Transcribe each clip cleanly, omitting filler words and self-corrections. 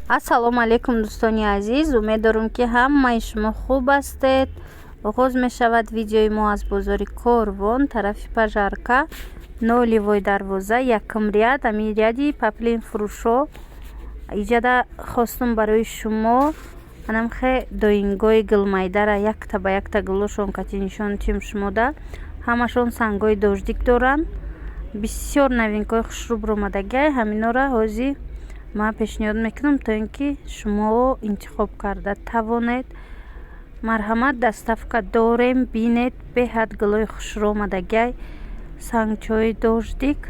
Ассалому алайкум, дӯстони азиз! Умед дорам, ки ҳамаи шумо хуб ҳастед. Оғоз мешавад видеои мо аз бозори Корвон, тарафи Пожарка, Нолевой дарвоза, якум ряд, ҳамин ряди паплин фурӯшо. Иҷада хостум барои шумо анамхе доингои гулмайдара якта ба якта гулошон кати нишон тиҳем шумода. Ҳамашон сангҳои дождик доранд. Бисёр новинкаҳои хушрӯ баромадагиай. Ҳаминора ҳозир ман пешниҳод мекунам, то ин ки шумо интихоб карда тавонед. Марҳамат, доставка дорем. Бинед, беҳад гулои хушрӯ омадагиай, сангчаҳои дождик,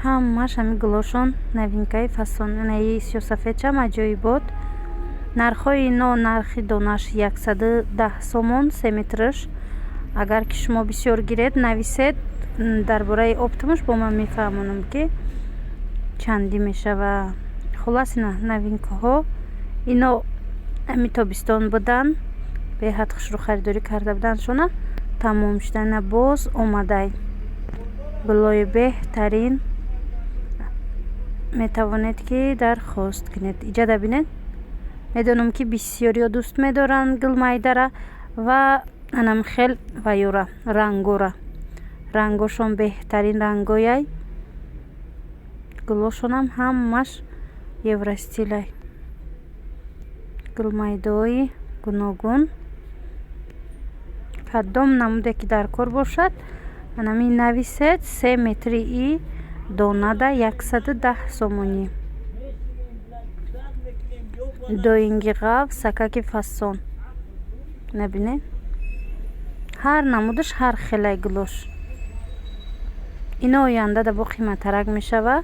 ҳамааш ҳамин гулошон новинкаи фасон. Инаи сиёсафедшам аҷоибот. Нархҳои ино: нархи донаш 110 сомон, 3 метраш. Агар ки шумо бисёр гиред, нависед, дар бораи оптомаш бо ман мефаҳмонам, ки чандӣ мешава. Хуллас, ина новинкаҳо, ино ҳами тобистон буданд, беҳад хушрӯ харидорӣ карда буданд, тамом шуда. Ина боз омадай гулои беҳтарин, метавонед, ки дархост кунед. Иҷада бинед, медонам, ки бисёриҳо дӯст медоранд гулмайдара ва анамхел ваюра рангора. Рангошон беҳтарин рангояй, гулошонам ҳамаш евростилай. Гулмайдаҳои гуногун, кадом намуде ки дар кор бошад, анамин нависед. 3 метри и донада 110 сомонӣ. Доинги ғаф, сакаки фасон, набинед, ҳар намудаш ҳар хелай гулош. Ино оянда да бо қиматтарак мешава.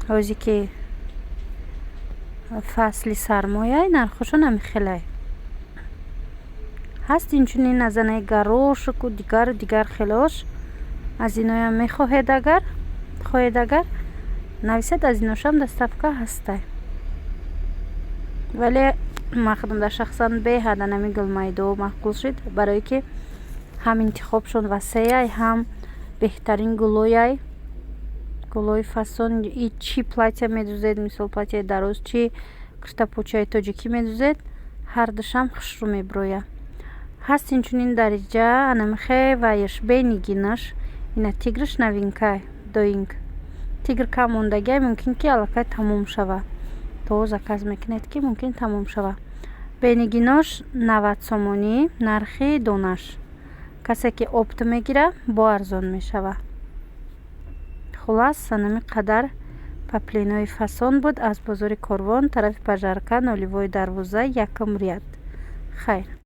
Ҳозе ки фасли сармояй, нархошон ҳамихелай ҳаст. Инчунин азанаи горошку дигару дигар хелош. Аз иноям мехоҳед, агар хоҳед, агар нависед, аз иношам доставка ҳастай. Вале ман худам дар шахсан беҳад анами гулмайдо маъқул шуд, барое ки ҳам интихобшон васеяй, ҳам беҳтарин гулояй, гулои фасон. И чӣ платья медӯзед, мисол, платьяи дароз, чӣ куртапочаи тоҷикӣ медӯзед, ҳардушам хушрӯ мебирояд. Ҳаст инчунин дариҷа анамихе вайш бенигинаш. Ина тиграш новинкай, доинг тигр кам мондагиай, мумкин ки аллакай тамом шава. То заказ мекунед, ки мумкин тамом шава. Бенигинош 90 сомонӣ нархи донаш. Касе ки опт мегирад, бо арзон мешава. Хуллас, анами қадар паплинои фасон буд аз бозори Корвон, тарафи Пожарка, Нолевой дарвоза, якум ряд. Хайр.